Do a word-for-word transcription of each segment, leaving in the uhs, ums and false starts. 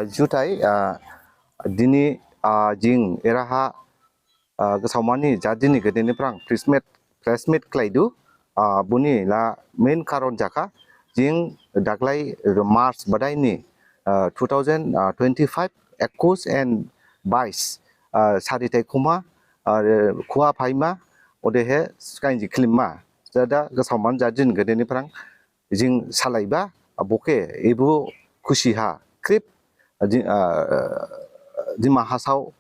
Juthai, ah, dini, ah, jing eraha, ah, Gasaomani jadini gedeni phrang press meet, press meet khlaidu, ah, buni la main karon jakha, jing daglai March badaini, ah, two thousand twenty-five, ekus and bais, ah, sarithai khuma, ah, khua phaima, odehe skainji khlimma, jada Gasaomani jadini gedeni phrang, jing salaiba, ah, bokhe, ebo khusi ha, khrip, ah, jing, ah, Dima Hasao,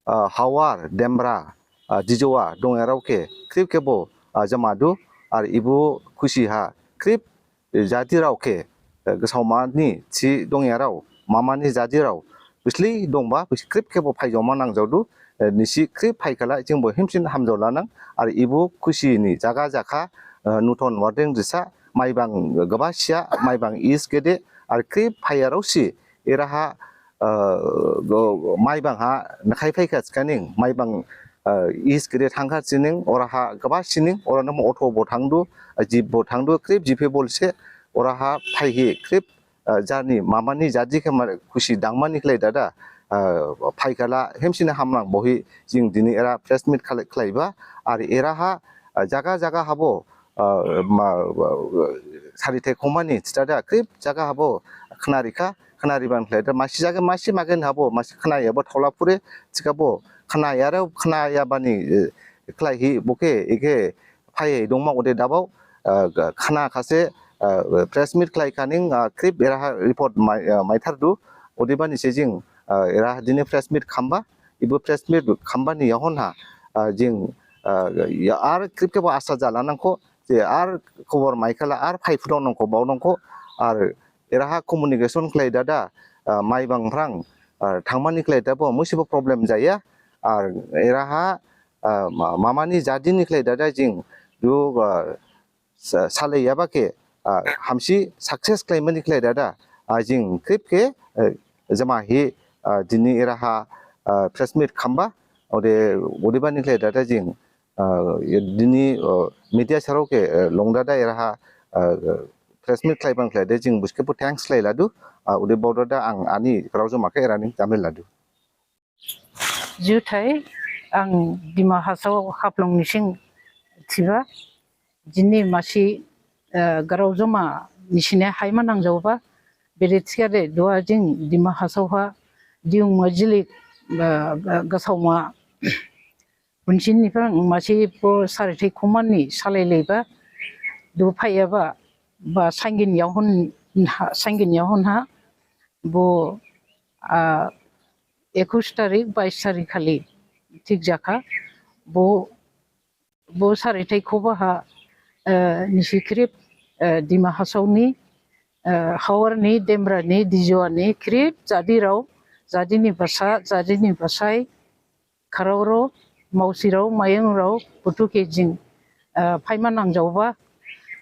ah, Hawar, Dembra, ah, Dijuwa, dongyarao khe, khrip khebo, ah, jamadu, ar ebo khusi ha, khrip, eh, jadirao khe, eh, Gasaomani, si dongyarao, mamani jadirao, bisli dongba, bis khrip khebo phaijaoma nangjaodu, eh, nisi khrip phaikhala, jingbo himsin hamjaolanang, ar ebo khusi ni jaga jakha, eh, Nuthon Wardeng Risa, Maibang, eh, Gabasiya, Maibang East gede, ar khrip phaiyarao si, eraha, eh, go-, Maibang ha, nakhai phaikha sikaning, Maibang, eh, East gede thangkha sining, oraha gabasining, orano auto bo thangdu, eh, jeep bo thangdu, khrip jeep he bolse, oraha phaihi, khrip, eh, jarni, mamani, jadi khe ma-, khusi dangmani khlai dada, eh, phaikhala, hemsini hamnang bohi, jing dini era press meet khlai-, khlaiba, ar eraha, eh, jaga jaga habo, eh, ma-, eh, sarithai khumani, stada, khrip jaga habo, khnarikha, khnariban khlai da, masi jaga, masi magen habo, masi khnayabo, thaola phure, thikhabo, khnayarao, khnayabani, eh, khlaihi, bokhe, ekhe, phai dongma ode dabao, ah, ga-, khana khase, ah, press meet khlai khaning, ah, khrip eraha report mai, ah, maithardu, odebani se jing, ah, eraha dini press meet khamba, ebo press meet khambani yahon ha, ah, jing, ah, ya ar khrip khebo asa jalanangkho, je ar khobor maikhala ar phaiphudaonangkho, baonangkho, ar eraha communication khlai dada, ah, Maibang phrang, ah, thangmani khlai dabo musibo problem jaya, ar eraha, ah, ma-, mamani jadini khlai dada jing, du, ah, sa-, salaiyaba khe, ah, hamsi success khlaimani khlai dada, ah, jing khrip khe, eh, jama hi, ah, dini eraha, ah, press meet khamba, ode, odebani khlai dada jing, ah, dini, ah, media sarao khe, eh, long dada eraha, ah, press meet khlaibang khlai de jing buskhe bo thanks khlailadu, ah, ode bao dada ang ani graojoma khe eraning jamri ladu. Juthai, ang Dima Hasao Haflong nising thiba, jini masi, eh, graojoma nisine haima nangjaoba, bede thikhade duha jing Dima Hasao ha, Diyungma jilik, eh, Gasaoma, Bunsin niphrang masi bo sarithai khumani salailaiba, du phaiyaba, ba sangin yahon ha, sangin yahon ha, bo, ah, ekus tarik, bais tarik khali, thik jakha, bo, bo sarithai khuba ha, eh, nisi khrip, eh, Dima Hasaoni, eh, Hawarni, Dembrani, Dijuwani, khrip, jadirao, jadini basa, jadini basai, kharaorao, mausirao, mayungrao, buthu khe jing, ah, phaima nangjaoba,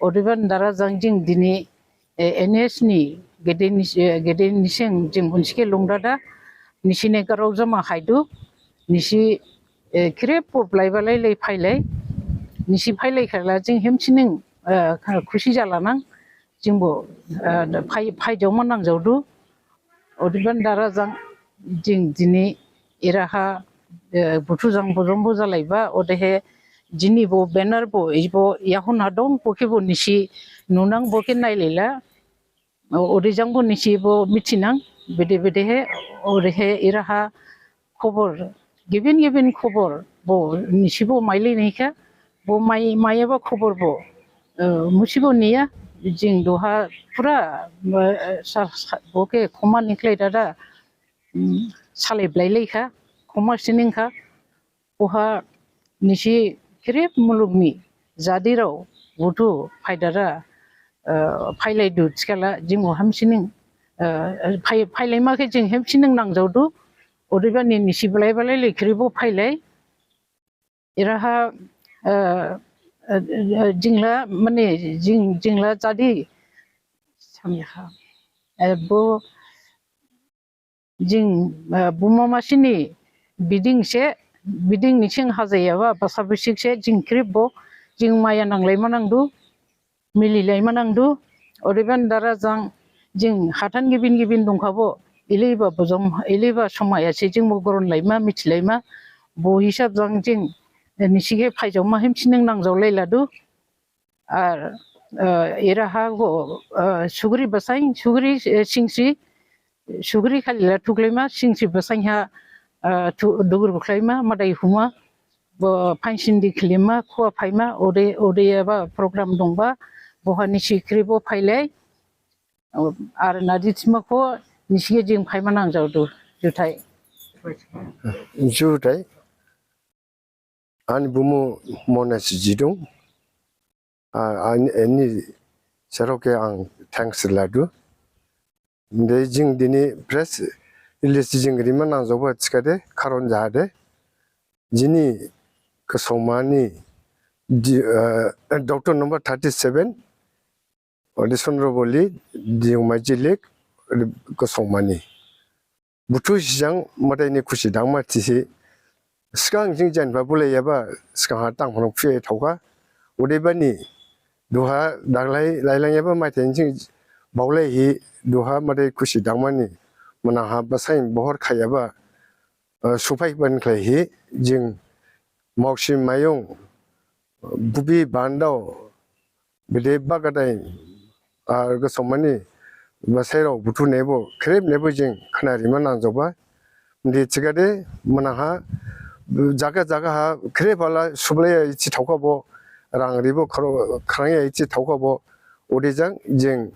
odebani dara jang jing dini, eh, N S ni gedeni, eh, gedeni seng jing bunsi khe lungdada, nisine graojoma haidu, nisi, eh, khrip bo blaibalai lai phailai, nisi phailai khala jing hemsining, eh, khusi jalanang, jingbo, eh, phai, phaijaoma nangjaodu, Odebani dara jang jing dini eraha, eh, buthu jang bojong bo jalaiba, odehe jini bo banner bo, ebo yahon ha dong, bo khe bo nisi nunang, bo khe nailaila. O-, ode jang bo nisi bo mithinang, bede bede he, odehe eraha khobor, gibin gibin khobor bo nisi bo mailai naikha, bo mai, maiyaba khobor bo, eh, musibo niya, jing duha pura, eh, sa-, sa-, bo khe khoma ni khlai dada, mm, salai blailaikha, khoma siningkha, boha nisi khrip mulukni jadirao buthu phaidada, eh, phailaidu thikhala jing bo hamsining, eh, phai-, phailaima khe jing hamsining nangjaodu, odebani nisi blaibalai lai khrip bo phailai, Eraha, eh, eh, eh, jingla, mane, jing, jingla jadi, samyaha. Eh, bo, jing, eh, buma masini, biding se, biding nising hajayaba, basa bisik se, jing khrip bo, jing maya nanglai manangdu, mili lai manangdu, odebani dara jang, jing hathan gibin gibin dongkhabo, Iliba bojom, iliba somaya se jing bo goron laima, mithi laima. Bo hisab jang jing, eh, nisi khe phaijaoma hemsining nangjao lailadu. Ar, eh, eraha go, eh, sugri basain, sugri, eh, singsi, sugri khalila thuklaima, singsi basain ha, eh, thu-, dugur bukhlaima, madai huma, bo phainsin di khilima, khua phaima, ode, ode eba program dongba, boha nisi khrip bo phailai, ar nadi thima kho, nisi khe jing phaima nangjaodu, juthai. Juthai. Ani bumu Mones Jidung. A, ani, ani serok khe ang thanks ladu. De jing dini press release jing rima nangjaoba thikhade, karon jahade. Jini Gasaoma ni di, eh, doctor number thirty-seven, Ode Sonroboli, Diyungma Jilik, ode Gasaoma ni. Buthu sijang Madai ni khusi dangma thihi. Sgang jing jenba bulaiyaba, sgang ha tangphano phiya thaokha. Odebani, duha daglai lailangyaba maithai jing baolaihi, duha Madai khusi dangmani. Manang ha basain bohor khaiyaba, eh, suphai ban khlaihi, jing Mausi Mayung, Bubi Bandao, bede bagadai, ar Gasaoma ni basairao buthu nebo, khrip nebo jing khna rima nangjaoba. Mdi thikhade, manang ha, jaga jaga ha, khrip hala sublaiya ithi thaokhabo, rang ribo khro-, khrangya ithi thaokhabo, odejang jing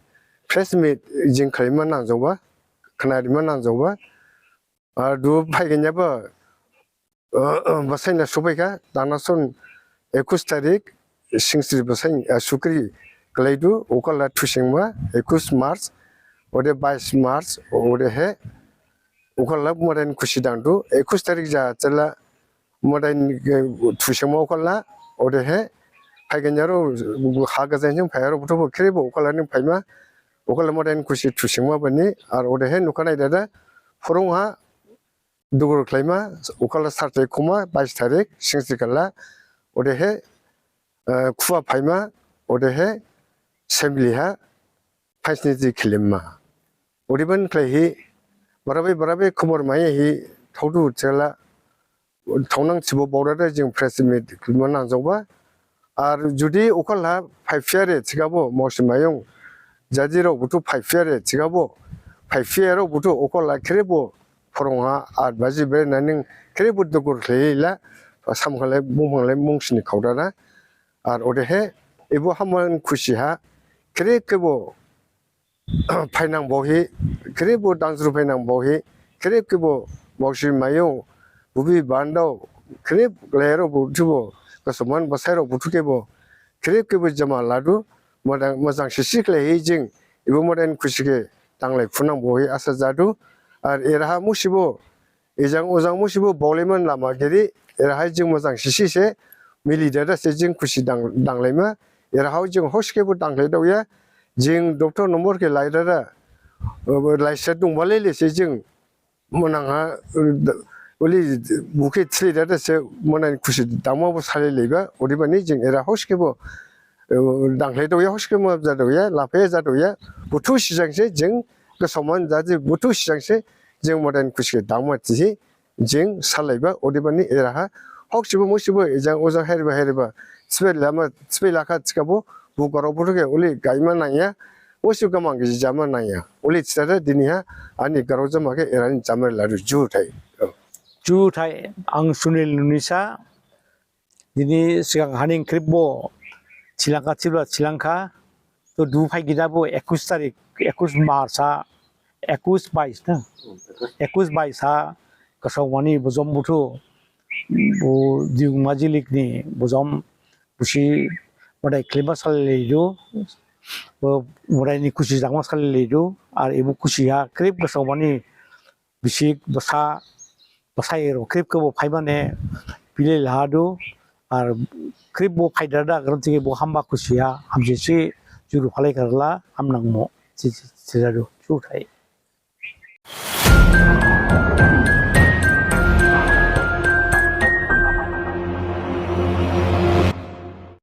press meet jing khlaima nangjaoba, khna rima nangjaoba. Ar du phaiginyaba, eh, eh, basain la suphaikha, danason ekush tarik, singsri basain, eh, sukri khlaidu, okhala thusingma, ekush March, ode bais March, odehe, okhala Madai ni khusi dangdu, ekush tarik ja chela, Madai ni, eh, thusingma okhala, odehe, phaiginyarao, ha gajain jing phaiyarao buthubo khripbo okhala ni phaima, okhala Madai ni khusi thusingma bani, ar odehe nukhanai dada, phorong ha, dugur khlaima, okhala sarthai khuma, bais tarik, singsri khala, odehe, eh, khua phaima, odehe, assembly ha, phaisni ji khilimma. Odeban khlaihi, barabai, barabai, khobor maiyahi, thaodu chela, thaonang thibo baodada jing press meet khilima nangjaoba, Ar judi okhala phaiphiyare thikhabo, Mausi Mayung, jadirao buthu phaiphiyare thikhabo, phaiphiyarao buthu okhala khripbo phorong ha, ar baji bere naning khripbo dugur khlaila, samkhalai, bumkhanglai, mungsini khaodara, ar odehe, ebo Haman khusi ha, khrip khebo, phainang baohi, khripbo dangsru phainang baohi, khrip khebo Mausi Mayung, Bubi Bandao, khrip lairao buthubo, Gasaoma ni basairao buthu khebo, khrip khebo jama ladu, mada-, mojang sisi khlaihi jing, ebo Madai ni khusi khe, thanglai phunang baohi asa jadu, ar eraha musibo, Ejang ojang musibo baolaimane lama giri, eraha jing mojang sisi se, mili dada se jing khusi dang-, danglaima, eraha jing hoskebo dangkhlai daoya, jing doctor number khe lai dada, o, laisa dongbalai le se jing, monang ha, o, da-, oli bukhe thili dada se, monang khusi dangma bo salai laiba, odebani jing era hoskebo, o, dangkhlai daoya, hoskebo ja daoya, laphaya ja daoya, buthu sijang se jing, Gasaoma ni jadi buthu sijang se, jing Madai ni khusi khe dangma thihi, jing salaiba, odebani eraha, hoksibo, musibo, ejang, ojang, heriba, heriba, sibai lama, sibai lakha thikhabo, bo garao buthu khe, oli gaima nangya, musibo gamang giji jama nangya, oli thidada diniha, ani garao jama khe, erani jama ladu juthai. Juthai, ang Sunil Nunisa, Dini sigang haning khripbo thilangkha, thibla thilangkha. To du phaigidabo ekush tarik, ekush March ha, ekush bais na? Ekush bais ha, Gasaoma ni bojom buthu, bo Diyungma Jilik ni bojom, busi Madai khlimma salaidu, bo Madai ni khusi dangma salaidu, ar ebo khusi ha khrip Gasaoma ni bisik basa, basairao khrip khebo phaimane bilai lahadu, ar khrip bo phaidada, granthi bo hamba khusi ha, hamsisi juru phalai kharla, hamnangmo, si, si, sijadu, juthai.